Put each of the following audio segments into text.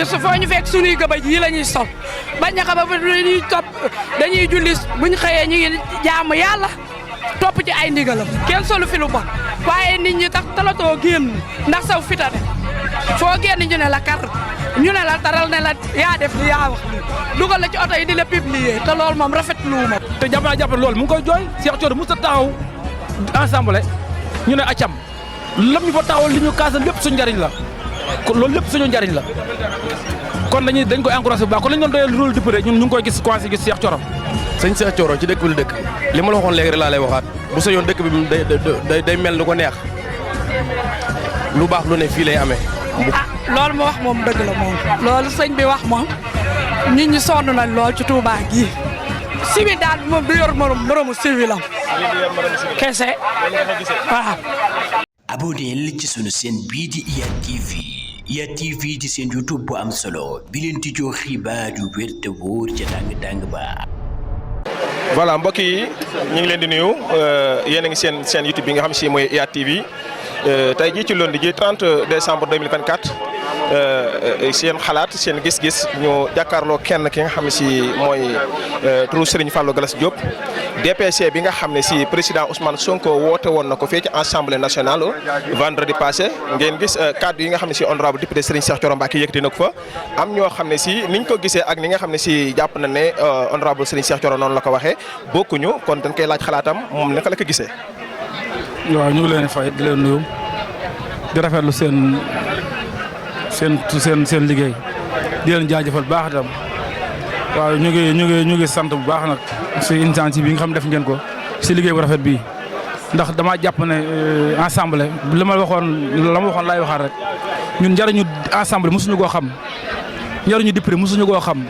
foo ñu fekk suñuy gëbëj yi la ñuy sol bañ a xam ba dañuy topp dañuy julli bu ñu xëyee ñu ngi jaamu yàlla topp ci ay ndigalam kenn solu fi lu bon waaye nit ñi tax talatoo génn ndax saw fitane foo génn ñu ne la kar ñu ne la taral ne la yaa def li yaa wax li dugal la ci oto yi di la publier te loolu moom rafetlu ma. te jàpp loolu mu ngi koy jooy Cheikh Thioro mos a taxaw ensemble ñu ne acam lam ñu fa taxawal li ñu kaasal lépp suñu njariñ la kon loolu lépp suñu njariñ la kon dañ koy encouragé bu baax kon lañ doon doyal rôle député ñun ñu ngi koy gis commencé gis Cheikh Thioro. sëñ Cheikh Thioro ci dëkk bi la dëkk li ma la waxoon léegi rek laa lay waxaat bu sañoon dëkk bi day mel ni ko neex lu baax lu ne fii lay amee. loolu mu wax moom dëgg la moom loolu sëñ bi wax moom nit ñi sonn nañ lool ci Touba gii civil daal moom du yor moromu civilam kese waaw. abonneel ci sunu chaîne bii di IYAT TV IYAT TV di seen YouTube bu am solo bi leen di jox xibaar yu wér te wóor ca tàng ba. voilà mbokk yi ñu ngi leen di nuyu yéen a ngi seen chaîne YouTube bi nga xam si mooy IYAT TV tey jii ci lundi ji 30 décembre 2024 seen xalaat seen gis-gis ñu jàkkaarloo kenn ki nga xam ne si mooy turu Serigne Fallou Galass Diop DPC bi nga xam ne si président Ousmane Sonko woote woon na ko fii ci assemblée nationale vendredi passé ngeen gis kaddu yi nga xam ne si honorable député Serigne Cheikh Thioro Mbacké yëkkati na ko fa am ñoo xam ne si niñ ko gisee ak ni nga xam ne si jàpp na ne honorable Serigne Cheikh Thioro noonu la ko waxee bokkuñu kon dañ koy laaj xalaatam moom naka la ko gisee. waaw ñu ngi leen di fay di leen nuyu di rafetlu seen liggéey di leen jaajëfal baax itam waaw ñu ngi sant bu baax nag si initiative bi nga xam def ngeen ko si liggéey bu rafet bii ndax dama jàpp ne ensemble li ma waxoon laay waxaat rek ñun njariñu ensemble mosuñu koo xam njariñu député mosuñu koo xam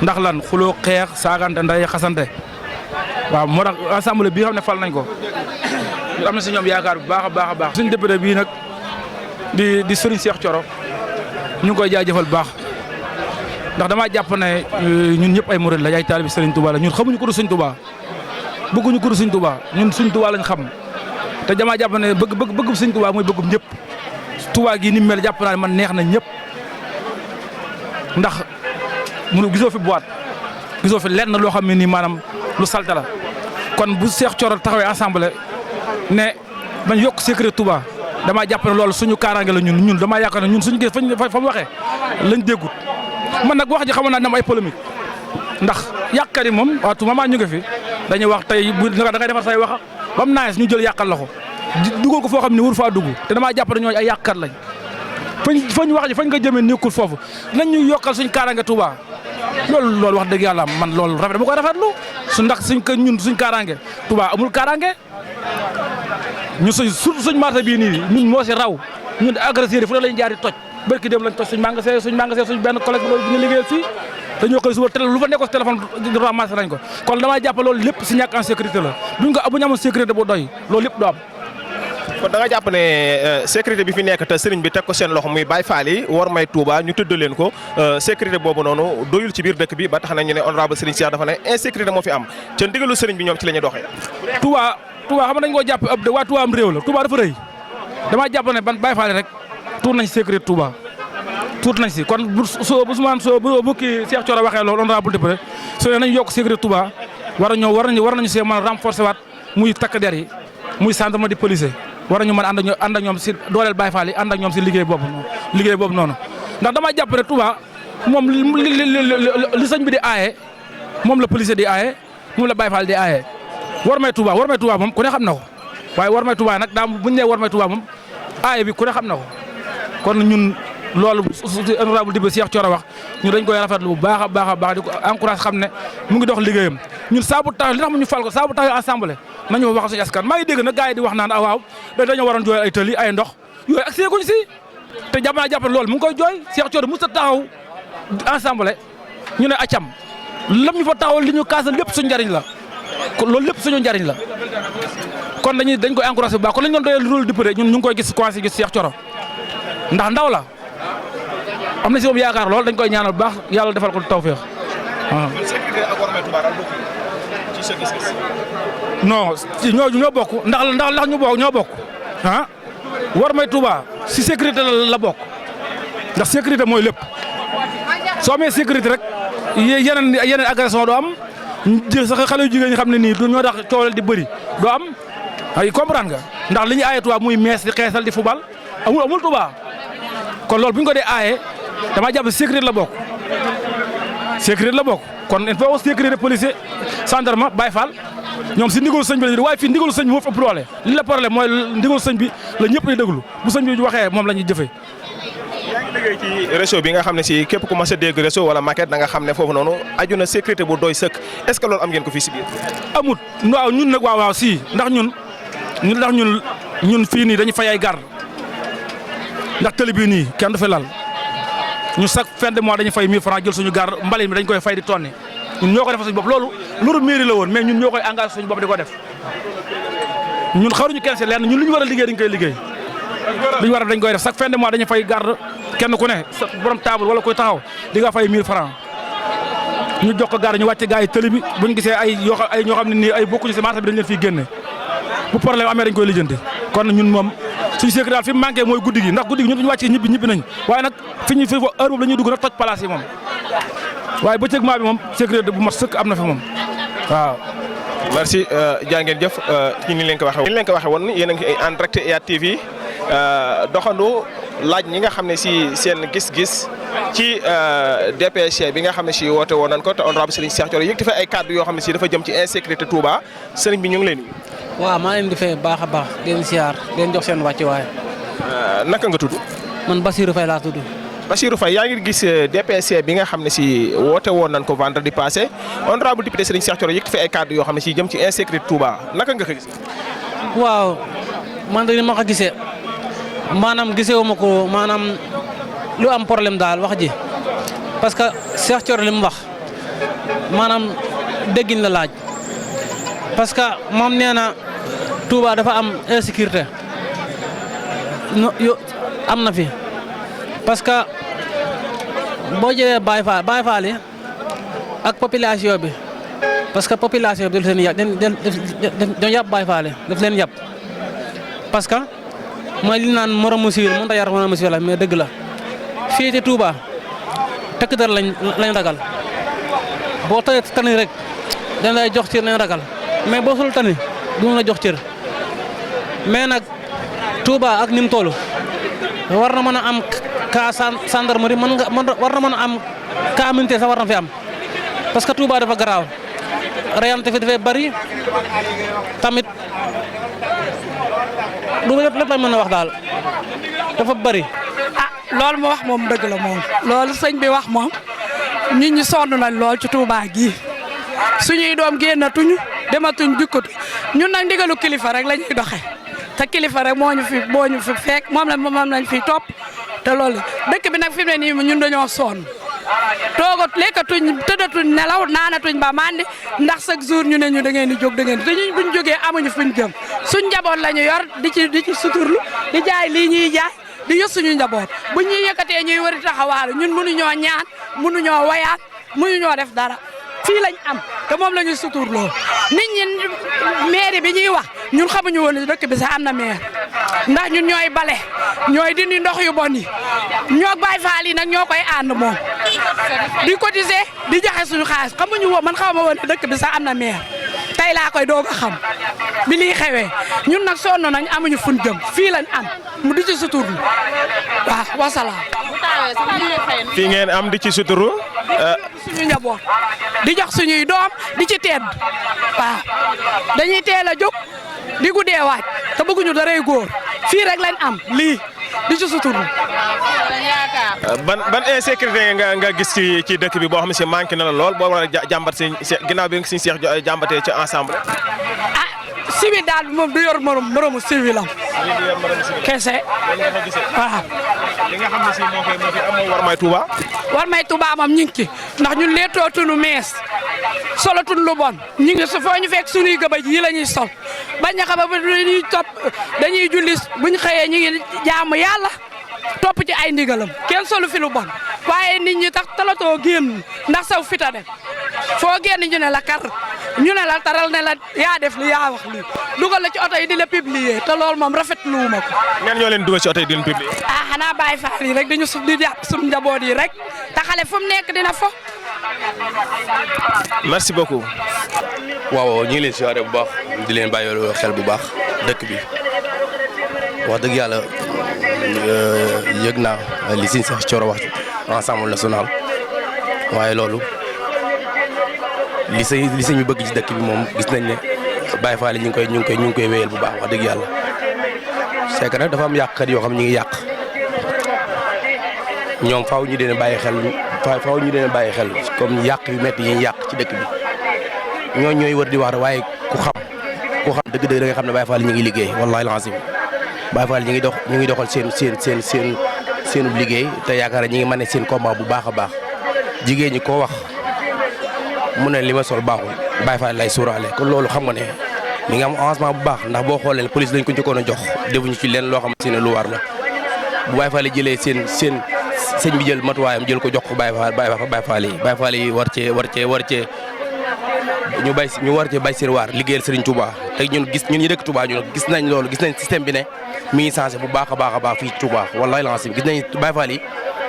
ndax lan xuloo xeex saagante nday xasante waaw moo tax ensemble bii xam ne fal nañ ko ñu am na si ñoom yaakaar bu baax a baax suñu député bii nag di Serigne Cheikh Thioro ñu ngi koy jaajëfal bu baax ndax damaa jàpp ne ñun ñëpp ay murid la ay taalibi Serigne Touba la ñun xamuñu ko du Serigne Touba bëgguñu ko du Serigne Touba ñun Serigne Touba lañ xam te damaa jàpp ne bëgg Serigne Touba mooy bëggum ñëpp Touba gii ni mu mel jàpp naa ne man neex na ñëpp ndax mënu gisoo fi boîte gisoo fi lenn loo xam ne nii maanaam lu salte la kon bu Cheikh Thioro taxawee assemblée ne bañ yokk sécurité Touba damaa jàpp ne loolu suñu kaaraange la ñun damaa yaakaar ne ñun suñu gis fa mu waxee lañ déggut man nag wax ji xamoon naa ne am ay polémique ndax yàqkat yi moom waaw tout moment ñu ngi fi dañuy wax tey bu da ngay defar say wax ba mu naaj ñu jël yàqal la ko dugal ko foo xam ne wur faa dugg te damaa jàpp ne ñooñu ay yàqkat lañ fañ wax ji fañ ko jëmee nekkul foofu nañ ñu yokkal suñ kaaraange Touba loolu wax dëgg yàlla man loolu rafet dama koy rafetlu ndax suñ kaaraange Touba amul kaaraange ñun surtout suñ marché bii nii ñun moo si raw ñun agresseurs yi fu ne lañ jaar di toj barki dem lañ toj suñ magasin suñ benn collègue bu ñu liggéeyal fii dañoo koy suba lu fa nekkoon si téléphone ramassé nañ ko kon damaa jàpp loolu lépp si ñàkk en sécurité la bu ñu amoon sécurité bu doy loolu lépp du am. kon da nga jàpp ne sécurité bi fi nekk te sëriñ bi teg ko seen loxo muy Baye Fall yi war may Touba ñu tudd leen ko sécurité boobu noonu doyul ci biir dëkk bi ba tax na ñu ne honorable Serigne Cheikh dafa ne insécurité moo fi am ca ndigalu sëriñ bi ñoom ci la ñuy doxee. Touba xam nañ koo jàpp ab de waa Touba am réew la Touba dafa rëy damaa jàpp ne ban Baye Fall rek tuur nañ sécurité Touba tuur nañ si kon bu kii Cheikh Thioro waxee loolu honorable député su ne nañ yokk sécurité Touba war nañu see mën a renforcer waat muy takk der yi muy gendarmerie di police war nañu mën a ànd ak ñoom si dooleel Baye Fall yi ànd ak ñoom si liggéey boobu noonu ndax damaa jàpp ne Touba moom li sëñ bi di aaye moom la police di aaye moom la Baye Fall di aaye war may Touba moom ku ne xam na ko waaye war may Touba nag daa bu ñu nee war may Touba moom aaye bi ku ne xam na ko kon ñun loolu honorable député Cheikh Thioro wax ñu dañ koy rafetlu bu baax a baax di ko encourage xam ne mu ngi dox liggéeyam ñun saabu tax li tax ñu fal ko saabu tax assemblée nañu wax suñu askan maa ngi dégg nag gars yi di wax naan waaw dañoo waroon jooy ay tëli ay ndox yooyu ak seeguñ si te jàpp loolu mu ngi koy jooy Cheikh Thioro mos a taxaw assemblée ñu ne acam lam ñu fa taxaw li ñu kaasal lépp suñu njariñ la loolu lépp suñu njariñ la kon dañ koy encouragé bu baax kon lañ doon doyal rôle député ñun ñu ngi koy gis commencé gis Cheikh Thioro ndax ndaw la am na si moom yaakaar lool dañ koy ñaanal bu baax yàlla defal ko tawféex non ñoo bokk ndax ñoo bokk ah war may Touba si sécurité la bokk ndax sécurité mooy lépp soo amee sécurité rek yeneen agression doo am sax xale yu jigéen ñi xam ne nii du ñoo tax coolal di bëri doo am ay comprendre nga ndax li ñu aaye Touba muy mees di xeesal di fubal amul Touba kon loolu bu ñu ko dee aaye dama jàpp sécurité la bokk kon il faut sécurité policier gendarme Baye Fall ñoom si ndigalu sëñ bi lañu waaye fii ndigalu sëñ bi moo fi ëpp doole li la problème mooy ndigalu sëñ bi la ñëpp di déglu bu sëñ bi waxee moom la ñuy jëfee. yaa ngi liggéey ci réseau bi nga xam ne si képp ku mas a dégg réseau wala maquette da nga xam ne foofu noonu aju na sécurité bu doy sëkk est-ce que loolu am ngeen ko fii si biir. amut waaw ñun nag waaw si ndax ñun fii nii dañu fay ay garde ndax tëli bii nii kenn du fi lal ñu chaque fin de mois dañu fay 1000 francs jël suñu garde mbalit mi dañ koy fay di tonne ñun ñoo ko defal suñu bopp loolu mairie la woon mais ñun ñoo koy engagé suñu bopp di ko def ñun xaruñu kenn si lenn ñun li ñu war a liggéey dañ koy liggéey li ñu war a dañ koy def chaque fin de mois dañu fay garde kenn ku ne sa borom table wala koy taxaw di nga fay 1000 francs ñu jox ko garde ñu wàcce gars yi tëli bi bu ñu gisee ay ñoo xam ne nii ay bokkuñu si marché bi dañ leen fiy génne bu problème amee dañ koy lijjanti kon ñun moom suñu sécurité daal fi mu manqué mooy guddi gi ndax guddi gi ñun duñu wàcc ñibbi nañ waaye nag fi heure boobu la ñuy dugg nag toj place yi moom waaye bëccëg maa bi moom sécurité bu mat sëkk am na fi moom waaw. merci jaa ngeen jëf ci ni leen ko waxee woon yéen a ngi en direct IYAT TV doxandu laaj ñi nga xam ne si seen gis-gis ci DPG bi nga xam ne si woote woon nañ ko te honorable Serigne Cheikh Thioro yëg ay kàddu yoo xam ne si dafa jëm ci insécurité Touba Serigne bi ñu ngi leen di. waaw maa leen di fay baax a baax di leen siyaar di leen jox seen wàccuwaay. naka nga tudd. man Bassirou Faye laa tudd. Bassirou Faye yaa ngi gis DPG bi nga xam ne si woote woon nañ ko vendredi passé honorable député Serigne Cheikh Thioro yëg ay kàddu yoo xam ne si jëm ci insécurité Touba naka nga ko gis. waaw man de ni ma ko gisee maanaam gisee wu ma ko maanaam lu am problème daal wax ji parce que Cheikh Thioro li mu wax maanaam déggin la laaj parce que moom nee na Touba dafa am insécurité am na fi parce que boo jëlee Baye Fall yi ak population bi parce que population bi daf leen yàpp dañu yàpp Baye Fall yi daf leen yàpp parce que mooy li naan moromu civil mënut a yar moromu civil la mais dëgg la fii ci Touba tekk dara lañ ragal boo tawee tani rek dañ lay jox cër lañ ragal mais boo sul tani du la jox cër mais nag Touba ak ni mu toll war na mën a am cas gendarmerie war na mën a am cas militaire sax war na fi am parce que Touba dafa garaaw reyante fi dafay bari tamit lu lépp lañ mën a wax daal dafa bari. loolu mu wax moom dëgg la moom loolu sëñ bi wax moom nit ñi sonn nañ lool ci Touba gii suñuy doom génnatuñu dematuñ dikkatu ñun nag ndigalu kilifa rek la ñuy doxee te kilifa rek moo ñu fi fekk moom lañ fi topp te loolu dëkk bi nag fi mu ne nii ñun dañoo sonn toogat lekkatuñ tëddatuñ nelaw naanatuñ ba mandi ndax chaque jour ñu ne ñu da ngeen di jóg te ñun buñ jógee amuñu fuñ jëm suñ njaboot la ñu yor di ci suturlu di jaay lii ñuy jaay di yës suñu njaboot bu ñuy yëkkatee ñuy wari taxawaalu ñun mënuñoo ñaan mënuñoo wayaat mënuñoo def dara fii lañ am te moom la ñuy suturloo nit ñi maire bi ñuy wax ñun xamuñu woon ne dëkk bi sax am na maire ndax ñun ñooy bale ñooy dindi ndox yu bon yi ñoo Baay Faal yi nag ñoo koy ànd moom di cotiser di joxe suñu xaalis xamuñu woon man xawma woon ne dëkk bi sax am na maire tey laa koy doog a xam bi lii xewee ñun nag sonn nañ amuñu fun jëm fii lañ am mu di ci suturlu waaw wasalaam. fii ngeen am di ci suturu. suñu njaboot di jox suñuy doom di ci tedd waaw dañuy teel a jóg di guddee waaj te bëgguñu daray góor fii rek lañ am lii di ci suturlu. ban insécurité nga gis ci dëkk bi boo xam ne si manqué na la lool boo war a jàmbat si ginnaaw bi nga si Cheikh jàmbatee ci ensemble. civil daal moom du yor moromu civil am kese waaw. li nga xam ne si moo fi am war may Touba. war may Touba moom ñu ngi ci ndax ñun leetootunu mees solotun lu bon ñu ngi su foo ñu fekk suñuy gëbëj yi la ñuy sol bañ a xam ba dañuy topp dañuy julli buñ xëyee ñu ngi jaamu yàlla topp ci ay ndigalam kenn solu fi lu bon waaye nit ñi tax talatoo génn ndax saw fita dem foo génn ñu ne la kar ñu ne la taral ne la yaa def li yaa wax lii dugal la ci oto yi di la publier te loolu moom rafetlu ma ko. ñan ñoo leen dugal ci oto yi di leen publier. xanaa Baye Fall yi rek dañu di jàpp suñu njaboot yi rek te xale fu mu nekk dina fo. merci beaucoup. waaw ñu ngi leen siyaare bu baax di leen bàyyi xel bu baax dëkk bi wax dëgg yàlla yëg naa li Serigne Cheikh Thioro wax Assemblée nationale waaye loolu li sëñ bi bëgg ci dëkk bi moom gis nañ ne Baye Fall ñu ngi koy wéyal bu baax wax dëgg yàlla c'est que nag dafa am yàqkat yoo xam ñu ngi yàq ñoom faaw ñu deen bàyyi xel faaw ñu deen bàyyi xel comme yàq yu métti yi ñu yàq ci dëkk bi ñooy wër di wax rek waaye ku xam dëgg-dëgg da nga xam ne Baye Fall ñu ngi liggéey wallahi alazim Baye Fall ñu ngi doxal seen liggéey te yaakaar ñi ngi mane seen combat bu baax a baax jigéen ñi koo wax mu ne li ma sol baaxul Baye Fall lay suuraale kon loolu xam nga ne mi ngi am avancement bu baax ndax boo xoolee police lañ ko njëkkoon a jox defuñu ci leen loo xamante ne lu war la bu Baye Fall jëlee seen sëñ bi jël matuwaayam jël ko jox ko Baye Fall yi war cee ñu war cee bay seen waar liggéeyal Serigne Touba te ñun ñi dëkk Touba ñun gis nañ loolu gis nañ système bi ne mi ngi changé bu baax a baax fii Touba wallahi lancim gis nañ Baye Fall yi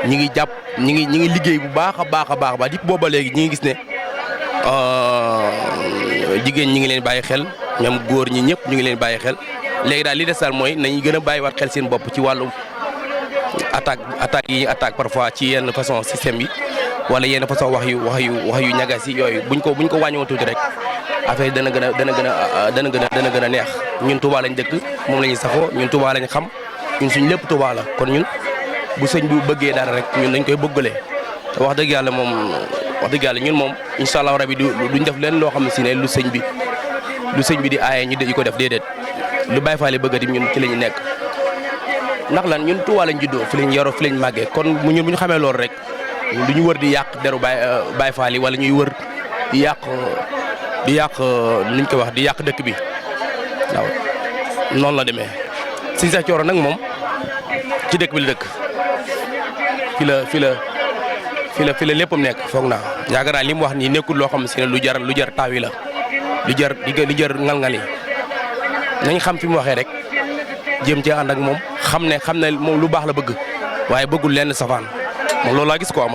ñi ngi jàpp ñi ngi liggéey bu baax a baax di booba léegi ñi ngi gis ne jigéen ñi ngi leen bàyyi xel ñoom góor ñi ñëpp ñu ngi leen bàyyi xel léegi daal li des daal mooy nañu gën a bàyyiwaat xel seen bopp ci wàllu attaque yi attaque parfois ci yenn façon système yi wala yenn façon wax yu ñagas yi yooyu buñ ko wàññiwoon tuuti rek affaire dana gën a neex ñun Touba lañ dëkk moom la ñuy safoo ñun Touba lañ xam ñun suñ lépp Touba la kon ñun bu sëñ bi bëggee dara rek ñun dañ koy bëggalee te wax dëgg yàlla ñun moom incha allah rabi duñ def leen loo xam ne si ne lu sëñ bi di aaye ñu di ko def déedéet lu Baye Fall bëggati ñun ci la ñu nekk ndax lan ñun Touba lañ juddoo fi lañ yaroo fi lañ màggee kon ñun bu ñu xamee loolu rek du ñu wër di yàq deru Baye Fall yi wala ñuy wër di yàq nuñ ko wax di yàq dëkk bi waaw noonu la demee Serigne Cheikh Thioro nag moom ci dëkk bi la dëkk fi la léppam nekk foog naa yaakaar naa li mu wax nii nekkul loo xam si ne lu jar taawi la lu jar ngal-ngal yi nañ xam fi mu waxee rek jéem cee ànd ak moom xam ne moom lu baax la bëgg waaye bëggul lenn safaan man loolu laa gis quoi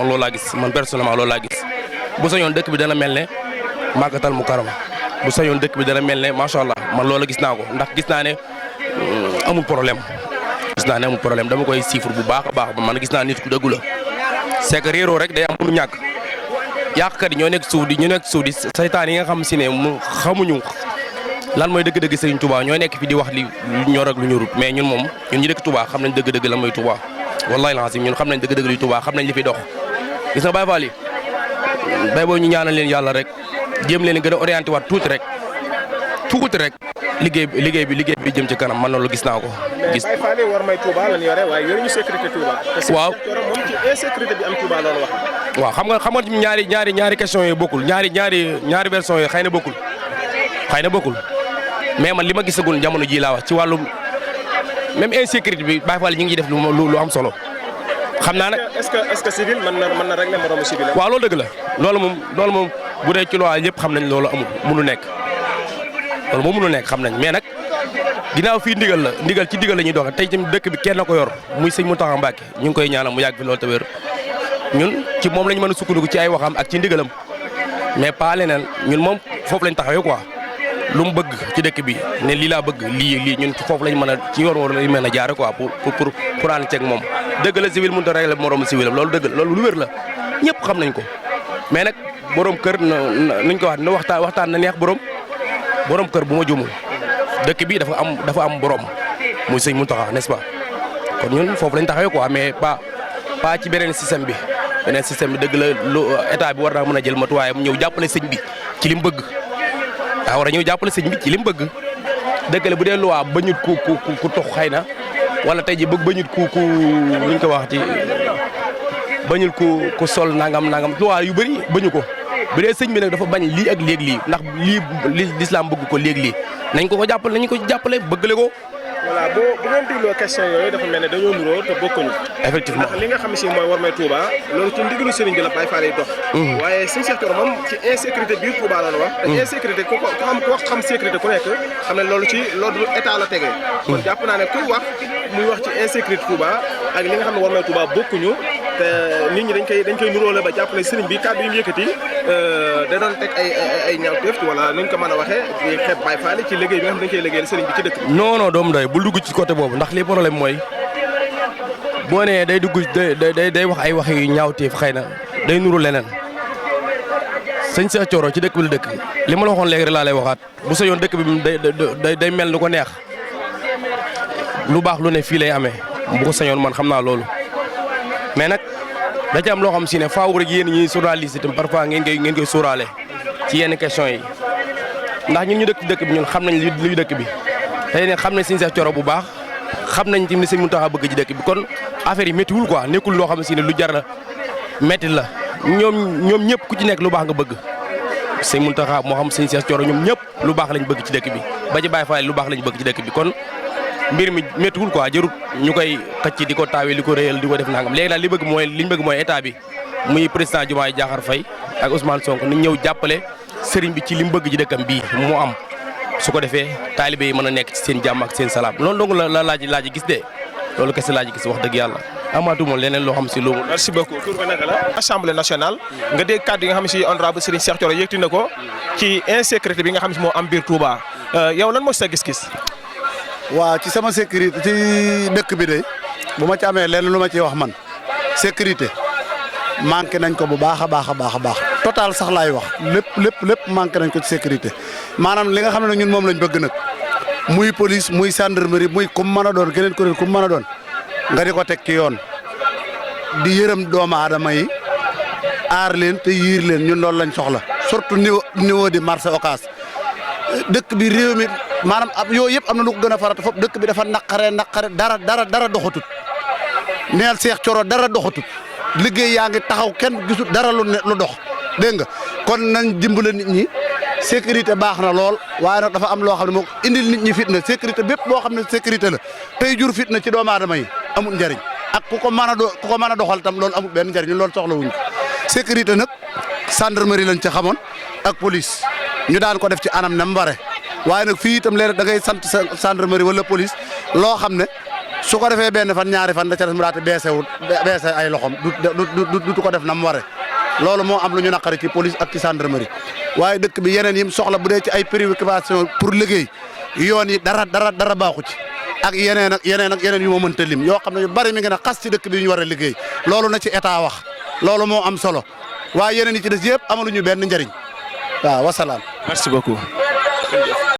man personnellement loolu laa gis bu sañoon dëkk bi dana mel ne Makkatal Mukarrama bu sañoon dëkk bi dana mel ne macha allah man loolu gis naa ko ndax gis naa ne amul problème dama koy chiffre bu baax a baax man gis naa nit ku dëggu la c'est que réeroo rek day am mënu ñàkk yàqkat yi ñoo nekk suuf di saytaan yi nga xam si ne mu xamuñu lan mooy dëgg-dëgg Serigne Touba ñoo nekk fi di wax li ñor ak lu ñorut mais ñun moom ñun ñi dëkk Touba xam nañ dëgg-dëgg lan mooy Touba wallahi lancim ñun xam nañ dëgg-dëgg li Touba xam nañ li fi dox gis nga Baye Fall yi bay boo ñu ñaanal leen yàlla rek jéem leen gën a orienté waat tuuti rek liggéey bi jëm ci kanam man loolu gis naa ko. gis Baye Fall yi war may Touba lañ yore waaye yoruñu sécurité Touba. waaw moom ci insécurité bi am Touba loolu wax. waaw xam nga ñaari question yooyu bokkul ñaari version yooyu xëy na bokkul mais man li ma gisagul jamono ji laa wax ci wàllum même insécurité bi Baye Fall ñu ngi def lu am solo xam naa nag. est-ce que civil mën na régler moromu civil. waaw loolu dëgg la loolu moom bu dee ci loi yëpp xam nañ loolu mënu nekk xam nañ mais nag ginnaaw fii ndigal ci ndigal la ñuy doxee tey tamit dëkk bi kenn ko yor muy sëñ Mountakha Mbacké ñu ngi koy ñaanal mu yàgg fi loolu te wér ñun ci moom lañ mën a sukkandiku ci ay waxam ak ci ndigalam mais pas leneen ñun moom foofu lañ taxawee quoi lu mu bëgg ci dëkk bi ne lii laa bëgg lii ñun foofu lañ mën a ci yoon wala lañ mën a jaare quoi pour ànd ceeg moom dëgg la civil mënut a régler moromu civil loolu dëgg la loolu lu wér la ñëpp xam nañ ko mais nag borom kër nuñ ko wax na waxtaan na neex borom kër bu ma jumul dëkk bi dafa am borom muy sëñ Mountakha n'est-ce pas kon ñun foofu lañ taxawee quoi mais pas ci beneen système bi dëgg la lu état bi war naa mën a jël matuwaayam ñëw jàppale sëñ bi ci li mu bëgg daa war a ñëw jàppale sëñ bi ci li mu bëgg dëgg la bu dee loi bañut ku tox xëy na wala tey ji bañut ku luñ ko wax ci bañul ku sol nangam loi yu bëri bañu ko bu dee sëñ bi nag dafa bañ lii ak léeg lii ndax lii l'islam bëgg ko léeg lii nañ ko jàppale bëggale ko voilà bu ngeen dégloo question yooyu dafa mel ne dañoo nuroo te bokkuñu. effectivement ndax li nga xam si mooy war may Touba loolu ci ndigalu sëriñ bi la Baye Fall yi dox. waaye sëñ Cheikh Thioro moom ci insécurité biir Touba la wax. te insécurité ku xam sécurité ku nekk xam ne loolu ci loolu état la tegee. kon jàpp naa ne kuy wax muy wax ci insécurité Touba ak li nga xam ne war may Touba bokkuñu te nit ñi dañ koy nuróole ba jàpp ne sëriñ bi kàddu yi mu yëkkati da doon teg ay ñaawteef wala nuñ ko mën a waxee di xeeb Baye Fall ci liggéey bi nga xam dañ koy liggéeyal sëriñ bi ci dëkk bi. non doomu doy bul dugg ci côté boobu ndax li problème mooy boo nee day dugg day wax ay wax yu ñaawteef xëy na day nuru leneen sëñ Cheikh Thioro ci dëkk bi la dëkk li ma la waxoon léegi rek laa lay waxaat bu sa yoon dëkk bi day mel ni ko neex lu baax lu ne fii lay amee bu ko sañoon man xam naa loolu mais nag da ci am loo xam si ne faaw rek yéen ñi journaliste itam parfois ngeen koy sóoraale ci yenn question yi ndax ñun ñu dëkk ci dëkk bi ñun xam nañ luy dëkk bi tey ne xam nañ sëñ Cheikh Thioro bu baax xam nañ ci ni sëñ Mountakha bëgg ci dëkk bi kon affaire yi méttiwul quoi nekkul loo xam si ne lu jar la métti la ñoom ñëpp ku ci nekk lu baax nga bëgg sëñ Mountakha moo xam sëñ Cheikh Thioro ñoom ñëpp lu baax lañ bëgg ci dëkk bi ba ci Baye Fall lu baax lañ bëgg ci dëkk bi kon mbir mi méttiwul quoi jarut ñu koy xëcc di ko taawee di ko réyal di ko def nangam léegi daal li ñu bëgg mooy état bi muy président Diomaye Diakhar Faye ak Ousmane Sonko nañ ñëw jàppale sëriñ bi ci li mu bëgg ci dëkkam bii mu am su ko defee taalibe yi mën a nekk ci seen jàmm ak seen salaam loolu dong la laaj gis de loolu kese laaj gis wax dëgg yàlla amaatu moom leneen loo xam si loolu. merci beaucoup tur bi naka la. Assemblée nationale nga dégg kàddu yi nga xam si honorable Serigne Cheikh Thioro yëkkati na ko ci insécurité bi nga xam si moo am biir Touba yow lan mooy sa gis-gis. waaw ci sama sécurité ci dëkk bi de bu ma ci amee lenn lu ma ciy wax man sécurité manqué nañ ko bu baax a baax a baax total sax laay wax lépp manqué nañ ko ci sécurité maanaam li nga xam ne ñun moom lañ bëgg nag muy police muy gendarmerie muy kum mën a doon keneen kuréel kum mën a doon nga di ko teg ci yoon di yërëm doomu aadama yi aar leen te yiir leen ñun loolu lañ soxla surtout niveau di marché Ocass dëkk bi réew mi maanaam ab yooyu yëpp am na lu ko gën a farata foofu dëkk bi dafa naqare dara doxatut neel Cheikh Thioro dara doxatut liggéey yaa ngi taxaw kenn gisut dara lu dox dégg nga kon nañ dimbale nit ñi sécurité baax na lool waaye nag dafa am loo xam ne moo indil nit ñi fitna sécurité bépp boo xam ne sécurité la tey jur fitna ci doomu aadama yi amul njariñ ak ku ko mën a doxal tam loolu amul benn njariñ ñun loolu soxla wuñ ko sécurité nag gendarmerie lañ ca xamoon ak police ñu daan ko def ci anam na mu bare waaye nag fii itam léeg da ngay sant sa gendarmerie wala police loo xam ne su ko defee benn fan ñaari fan da ca des mu daate beese ay loxom du ko def na mu ware loolu moo am lu ñu naqari ci police ak ci gendarmerie waaye dëkk bi yeneen yim soxla bu dee ci ay préoccupation pour liggéey yoon yi dara baaxu ci ak yeneen yu ma mënta lim yoo xam ne yu bari mi ngi ne xas ci dëkk bi yu ñu war a liggéey loolu na ci état wax loolu moo am solo waaye yeneen yi ci des yëpp amaluñu benn njariñ waaw wasalaam. merci beaucoup.